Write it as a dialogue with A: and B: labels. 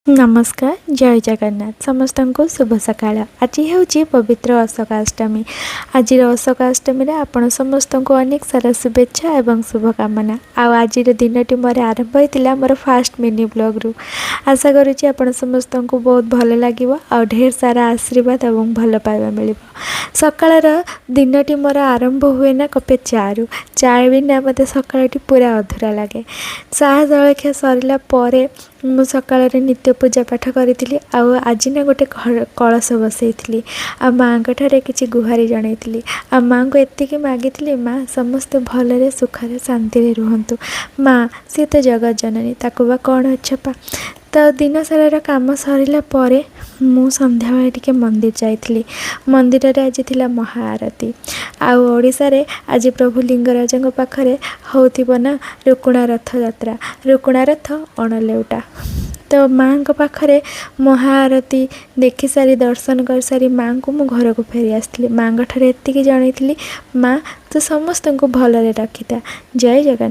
A: ନମସ୍କାର, ଜୟ ଜଗନ୍ନାଥ। ସମସ୍ତଙ୍କୁ ଶୁଭ ସକାଳ। ଆଜି ହେଉଛି ପବିତ୍ର ଅଶୋକାଷ୍ଟମୀ। ଆଜିର ଅଶୋକାଷ୍ଟମୀରେ ଆପଣ ସମସ୍ତଙ୍କୁ ଅନେକ ସାରା ଶୁଭେଚ୍ଛା ଏବଂ ଶୁଭକାମନା। ଆଉ ଆଜିର ଦିନଟି ମୋର ଆରମ୍ଭ ହୋଇଥିଲା ମୋର ଫାଷ୍ଟ ମିନି ବ୍ଲଗ୍ରୁ। ଆଶା କରୁଛି ଆପଣ ସମସ୍ତଙ୍କୁ ବହୁତ ଭଲ ଲାଗିବ ଆଉ ଢେର ସାରା ଆଶୀର୍ବାଦ ଏବଂ ଭଲ ପାଇବା ମିଳିବ। ସକାଳର ଦିନଟି ମୋର ଆରମ୍ଭ ହୁଏ ନା କପେ ଚା'ରୁ। ଚା ବିନା ମୋତେ ସକାଳଟି ପୁରା ଅଧୁରା ଲାଗେ। ଚା ଜଳଖିଆ ସରିଲା ପରେ ମୁଁ ସକାଳରେ ନିତ୍ୟ ପୂଜା ପାଠ କରିଥିଲି ଆଉ ଆଜି ନା ଗୋଟେ କଳସ ବସେଇଥିଲି ଆଉ ମାଆଙ୍କ ଠାରେ କିଛି ଗୁହାରି ଜଣେଇଥିଲି ଆଉ ମାଆଙ୍କୁ ଏତିକି ମାଗିଥିଲି, ମା, ସମସ୍ତେ ଭଲରେ, ସୁଖରେ, ଶାନ୍ତିରେ ରୁହନ୍ତୁ। ମା ସିଏ ତ ଜଗତ ଜନନୀ, ତାକୁ ବା କ'ଣ ଅଛପା? ତ ଦିନ ସାରାର କାମ ସରିଲା ପରେ ମୁଁ ସନ୍ଧ୍ୟାବେଳେ ଟିକେ ମନ୍ଦିର ଯାଇଥିଲି। ମନ୍ଦିରରେ ଆଜି ଥିଲା ମହାଆରତୀ। ଆଉ ଓଡ଼ିଶାରେ ଆଜି ପ୍ରଭୁ ଲିଙ୍ଗରାଜଙ୍କ ପାଖରେ ହେଉଥିବ ନା ରୁକୁଣା ରଥଯାତ୍ରା, ରୁକୁଣା ରଥ ଅଣଲେଉଟା। ତ ମାଆଙ୍କ ପାଖରେ ମହାଆରତୀ ଦେଖିସାରି, ଦର୍ଶନ କରିସାରି ମାଆଙ୍କୁ ମୁଁ ଘରକୁ ଫେରି ଆସିଥିଲି। ମାଆଙ୍କ ଠାରେ ଏତିକି ଜଣେଇଥିଲି, ମା, ତୁ ସମସ୍ତଙ୍କୁ ଭଲରେ ରଖିଥା। ଜୟ ଜଗନ୍ନାଥ।